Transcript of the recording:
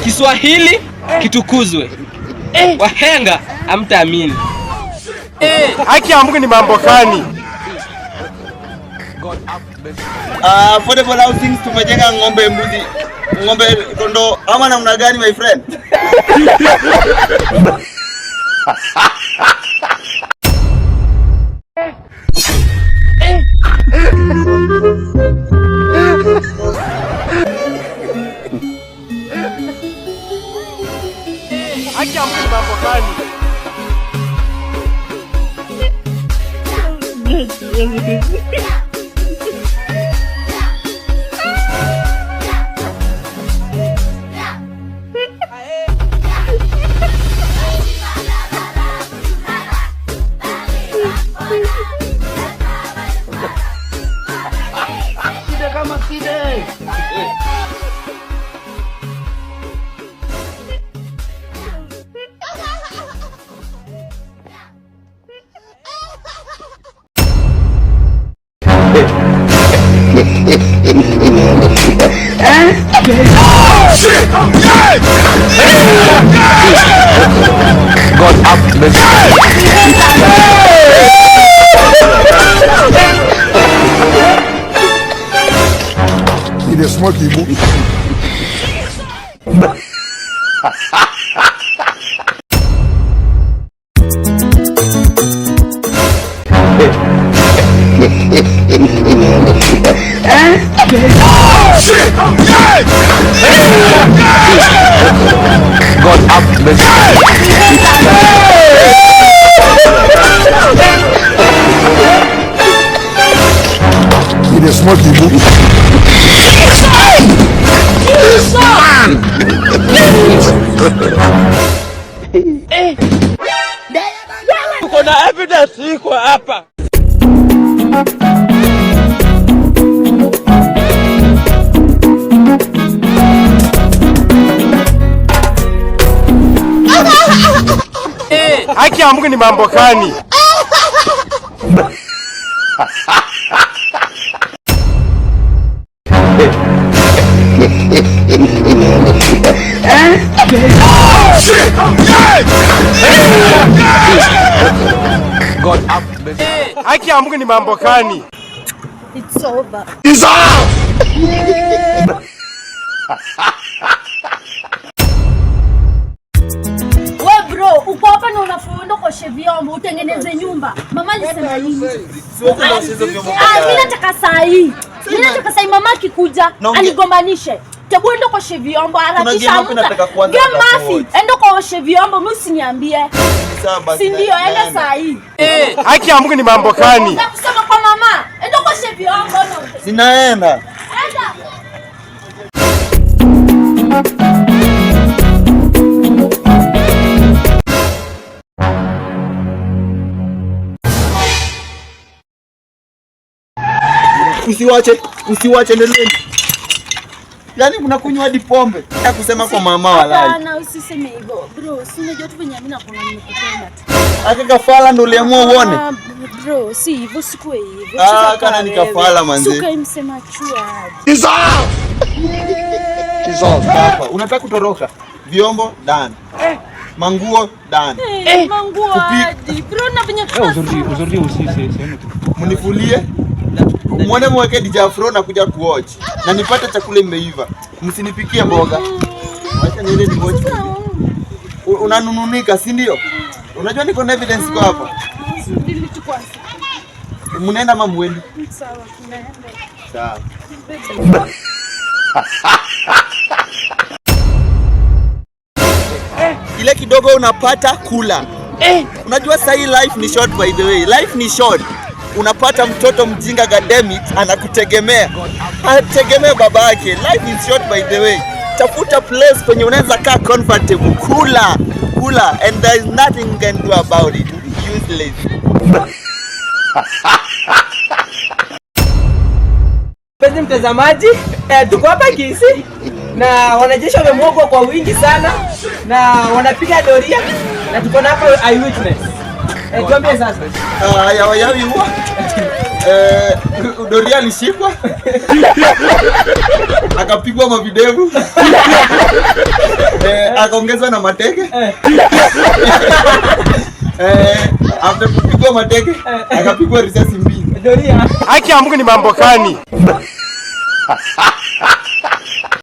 Kiswahili kitukuzwe. Wahenga hamtaamini. Haki ya Mungu ni mambo gani? Affordable housing tumejenga ng'ombe, mbuzi, ng'ombe, kondoo ama namna gani, my friend? Haki ya Mungu ni mambo gani? You dey smoke igbo. You dey smoke igbo. Tuko na evidence iko hapa. Haki ya Mungu ni mambo gani? Haki ya Mungu ni mambo gani? It's over. We bro, uko hapa na unafunda kuosha vyombo, utengeneze nyumba. Mama alisema nini? Siwezi kuosha hizo vyombo. Ah, mimi nataka saa hii. Mimi nataka saa hii mama akikuja anigombanishe. Tebu endo kuosha vyombo, harakisha game hapo amka. nataka kuanza Game na mafi, kuwatch. endo kuosha vyombo, mimi usiniambie. Sawa basi. Si ndio, enda Naenda. saa hii. Haki ya Mungu ni mambo gani? Unataka kusema kwa mama, endo kuosha vyombo na Sinaenda. Enda. Usiwache, usiwache endeleeni. Yaani mnakunywa hadi pombe. Ya kusema kwa mama walai. Hapana, usiseme hivyo. Bro, si unajua tu venye mimi nakuona nimekupenda tu. Aka kafala ndo uliamua uone. Ah, bro, si hivyo, sikuwe hivyo. Ah, Sasa kana kwa ni wewe. kafala manze. Suka imsema chua hadi. Hapa unataka kutoroka. Vyombo done. Manguo done. Eh, manguo Kupika. hadi. Bro, na venye Mnifulie. Muone mweke DJ Afro na kuja kuwatch. Na nipate chakula imeiva. Msinipikie mboga. Acha niende ni watch. Unanununika, si ndio? Unajua niko na evidence kwa hapa. Subiri tu kwanza. Mnaenda ama mwendi? Sawa, tunaenda. Sawa. Ile kidogo unapata kula. Unajua sahi life ni short, by the way. Life ni short. Unapata mtoto mjinga, goddammit, anakutegemea. Ategemea babake. Life is short, by the way. Tafuta place penye unaweza kaa comfortable. Kula, kula and there is nothing you can do about it. Useless. Mpenzi mtazamaji, tuko hapa Kisii na wanajeshi wamemwagwa kwa wingi sana na wanapiga doria na tuko na hapa eyewitness. Tuambie sasa. Ah, yawa yawi huwa. Doria alishikwa akapigwa mavidevu. Akaongezwa na mateke. Eh. After kupigwa mateke, akapigwa risasi mbili. Doria. Haki ya Mungu ni mambo gani?